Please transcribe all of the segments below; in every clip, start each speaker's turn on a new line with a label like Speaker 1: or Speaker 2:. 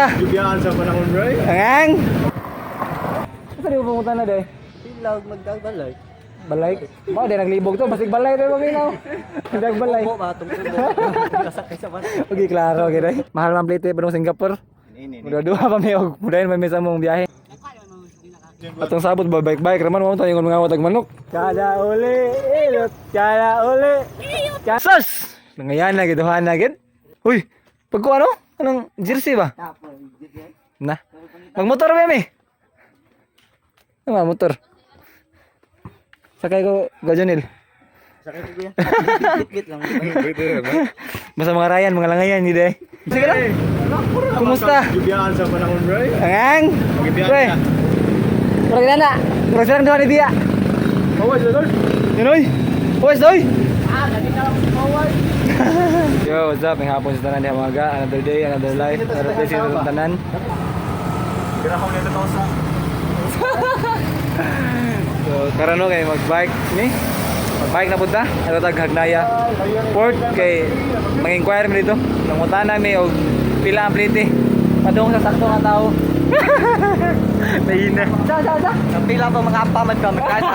Speaker 1: Kumusta?
Speaker 2: Jubiyaan sa panahon, bro.
Speaker 1: Angang! Saan di mo pumunta na, day?
Speaker 3: Pilag magdagbalay.
Speaker 1: Balay? Mao, di naglibog to. Basig balay tayo maminaw. Nagbalay.
Speaker 3: Kubo ba itong kubo? Kasakay sa bus.
Speaker 1: Okay, klaro. Okay, day. Mahal man plate pa Singapore. Muda duha pa may og mudayon pa may sa mong biyahe. Atong sabot ba bike bike raman mo tayo mga watag manok. Kada uli, ilot, kada uli. Sus! Nangayan na gid na gid. Uy, pagko ano? Anong jersey ba? Na. Magmotor ba mi? Ano nga, motor? Sakay ko Gajonil.
Speaker 3: Sakay ko kuya. Bit-bit lang.
Speaker 1: Basta mga rayan, mga langayan, hindi eh. Sige lang. Kumusta?
Speaker 2: Jubiyaan sa panahon, bro.
Speaker 1: Angang!
Speaker 2: Magibiyaan
Speaker 1: Pre!
Speaker 2: ka.
Speaker 1: Murag na na! Murag silang duha ni Dia!
Speaker 2: Kawas, tol.
Speaker 1: Yun oy! Hoy, oy! Yo, what's up? May hapon sa tanan diha mga ga. Another day, another life, another blessing sa tanan.
Speaker 2: Kira ko nito sa.
Speaker 1: So, karon no kay mag-bike ni. Mag-bike na punta. Ato tag Hagnaya Port kay mag-inquire mi dito. Nangutana mi og pila ang plate. Padung sa sakto nga tao. Nahina. Sa sa sa.
Speaker 3: Pila pa mga pamad ka magkasa.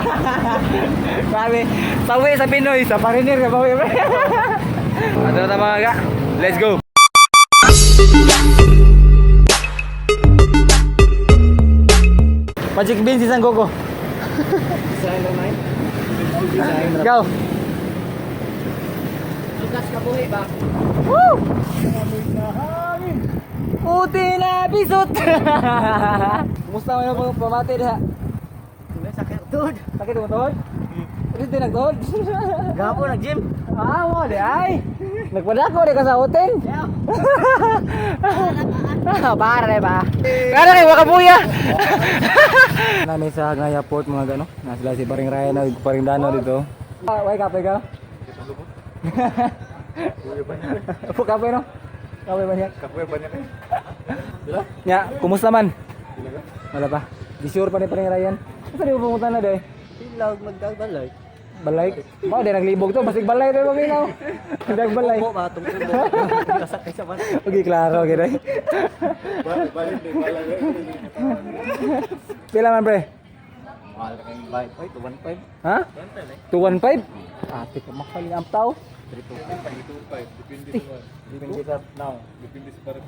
Speaker 1: Grabe. Sawi sa Pinoy, sa pariner ka bawi. Ato na mga ga. Let's go. Magic beans isang gogo. Go.
Speaker 3: Lugas ka buhi ba?
Speaker 1: Woo! Puti na bisot. Kumusta man yung pamati diha?
Speaker 3: Sakit dude.
Speaker 1: Sakit mo tuhod? Ulit din nagtuhod?
Speaker 3: Gapo nag gym.
Speaker 1: Ah, mo di ay. Nagpadako di ka sa hotel. Pare ba? Kaya kay wakabuya. Nami sa Hagnaya Port mga gano. Na sila si Paring Ryan na Paring Dano dito. Ah, way kape ka? Po kape no? Kape ba niya?
Speaker 2: Kapoy banyak eh.
Speaker 1: Nya, kumusta man? Wala pa. Di sure pa ni Paring Ryan. Saan di mo pumunta na day?
Speaker 3: Pilag magdagbalay.
Speaker 1: Balay. Mao di naglibog to, basig balay tayo maminaw. Nagbalay.
Speaker 3: Kubo ba itong kubo? Kasakay sa bus.
Speaker 1: Okay, klaro, okay, day.
Speaker 2: Balik, balik.
Speaker 1: Pila man, pre?
Speaker 3: Mahal ka yung bike. Oy, 215.
Speaker 1: Ha? 215? Ate ka makaling ang tao.
Speaker 2: 325. Depende sa
Speaker 3: Depende sa now.
Speaker 2: Depende sa parang.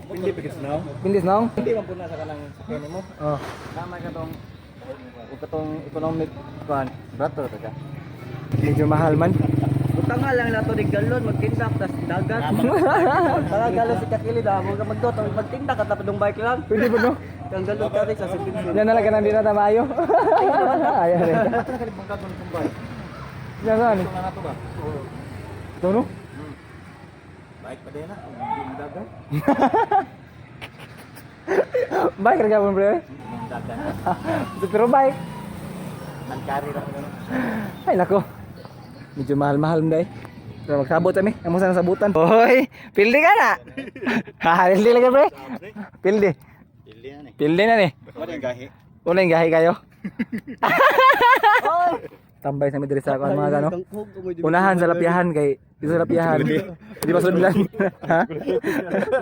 Speaker 2: Depende because now.
Speaker 1: Pindis nong?
Speaker 3: Hindi man po na sa kanang sakyan mo.
Speaker 1: Oh.
Speaker 3: Tama ka tong ug katong economic kuan. Brato to ka.
Speaker 1: Medyo mahal man.
Speaker 3: Butang nga lang nato dig galon magtindak tas dagat. Tara galon si kakili da mo ka magdot magtindak ka tapos dong bike lang.
Speaker 1: Pwede ba no?
Speaker 3: Kang galon ka sa sipin.
Speaker 1: Yan na lang kanang di na tamayo. Ayan rin.
Speaker 3: Ato na kalibang kagon kung bike.
Speaker 1: Yan saan?
Speaker 3: Ito na to ba? Oo.
Speaker 1: Ito no?
Speaker 3: Bike pa din na. Hindi dagat.
Speaker 1: Bike rin ka mo, pre?
Speaker 3: Dagat.
Speaker 1: Pero bike.
Speaker 3: Mankari ra ko.
Speaker 1: Ay nako. Medyo mahal-mahal man day. Pero magsabot kami. Amo sana sabutan. Hoy, pildi ka na. Ha, pildi lagi pre. Pildi.
Speaker 2: Pili na ni.
Speaker 1: Pildi na ni.
Speaker 2: Wala yung gahi.
Speaker 1: Una yung gahi kayo. Tambay sa midri sa mga gano. Unahan sa lapihan kay dito sa lapihan. Di ba sudlan? Ha?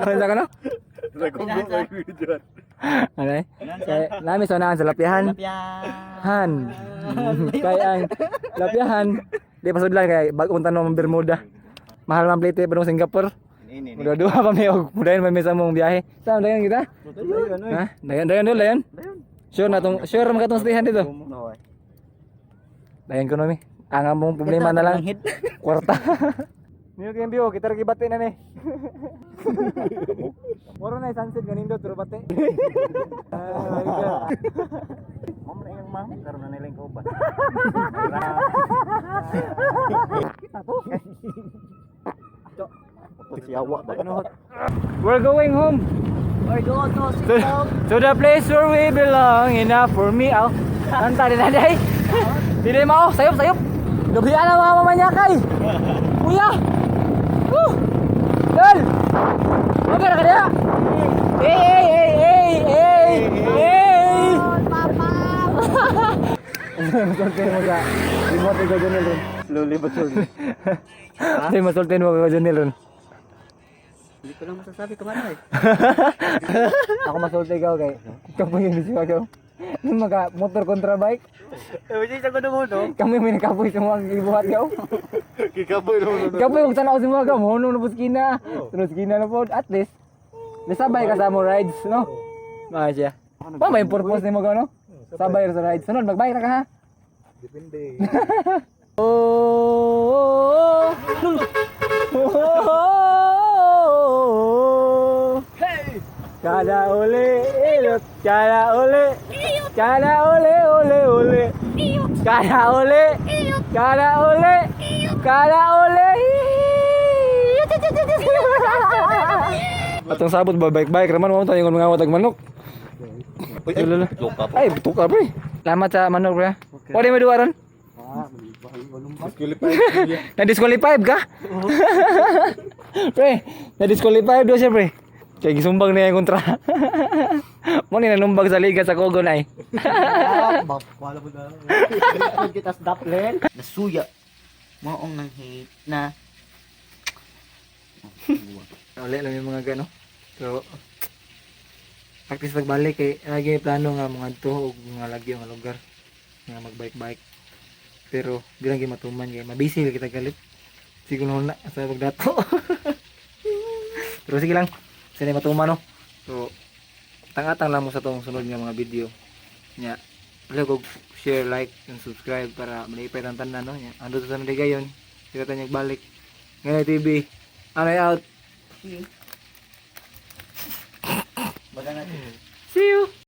Speaker 1: Ano sa kano?
Speaker 2: Sa kubo kay video.
Speaker 1: Ano eh? Kay nami sa unahan sa lapihan. Han. Kay ang lapihan. Di pa sudlan kay bagong tanong ang Bermuda. Mahal man plate pa Singapore.
Speaker 2: Ini
Speaker 1: Muda duha pa may og mudayon pa may sa mong biyahe. Saan dayon kita? Ha? Dayon dayon dayon dayon. Sure na tong sure man katong stihan dito. Dayon ko mi. Ang among problema na lang kwarta. Niyo kay bio kita ra gibati na ni. Moro na sunset ganindot pero bate.
Speaker 3: Mom na iyang ma'am, karon na nilang kauban.
Speaker 2: Siyawa ba?
Speaker 1: We're going home.
Speaker 3: Or go to
Speaker 1: To the place where we belong, enough for me. Aw, kanta din na day. Dili mao, sayop sayop. Gabihan na mga mamanyakay. Kuya. Woo! Dal. Okay ra ka diha? Hey hey hey hey hey. Hey. Papa. Masultin mo sa remote ko dyan ron.
Speaker 3: Slowly but surely.
Speaker 1: Hindi, masultin mo ko dyan ron.
Speaker 3: Hindi ko lang masasabi kung ano eh.
Speaker 1: Ako masulti ikaw kay. Kapoy yung bisyo ako. Nung maka motor kontra bike,
Speaker 3: Eh, sa ko mo no.
Speaker 1: kami may nakapoy sa mga gibuhat gaw.
Speaker 2: Kikapoy naman.
Speaker 1: Kapoy kung saan ako sa mga gaw, mono na po skina. Sunod skina na po, at least. Nasabay ka sa mo rides, no? Mga siya. Pa may purpose nimo gaw, no? Sabay ra sa rides. Sunod magbike ra ka ha.
Speaker 2: Depende.
Speaker 1: Oh, oh, hey! Kada uli, ilot, kada uli, kada uli, uli, uli, kada uli, kada uli, kada uli. Atong sabot ba bike bike raman mo tayo mga watag manok.
Speaker 2: Uy, ay,
Speaker 1: Lala.
Speaker 2: tuka po.
Speaker 1: Ay, tuka pre. Salamat sa manok pre. Wala mo duwaran.
Speaker 2: Disqualified.
Speaker 1: Na-disqualified ka? Pre, na-disqualified daw siya pre. Kaya gisumbang na yung kontra. Mo ni nanumbag sa liga sa Kogon ay.
Speaker 3: Wala mo na. Kita sa daplen.
Speaker 4: Nasuya. Maong nang hate na.
Speaker 1: Uli lang yung mga gano. So, practice pagbalik kay lagi may plano nga mga to og mga lagyo nga lugar nga magbike-bike. Pero di lang gyud matuman kay mabisi kita galit. Siguro na sa pagdato. Pero sige lang, sila matuman no. So, tang-atang lang mo sa tong sunod nga mga video. Nya, palihog og share, like, and subscribe para malipay ang tanan no. Nya, ando sa sunod gayon. Sila tanyag balik. Ngayon TV. Anay out.
Speaker 4: Baga natin.
Speaker 1: See you.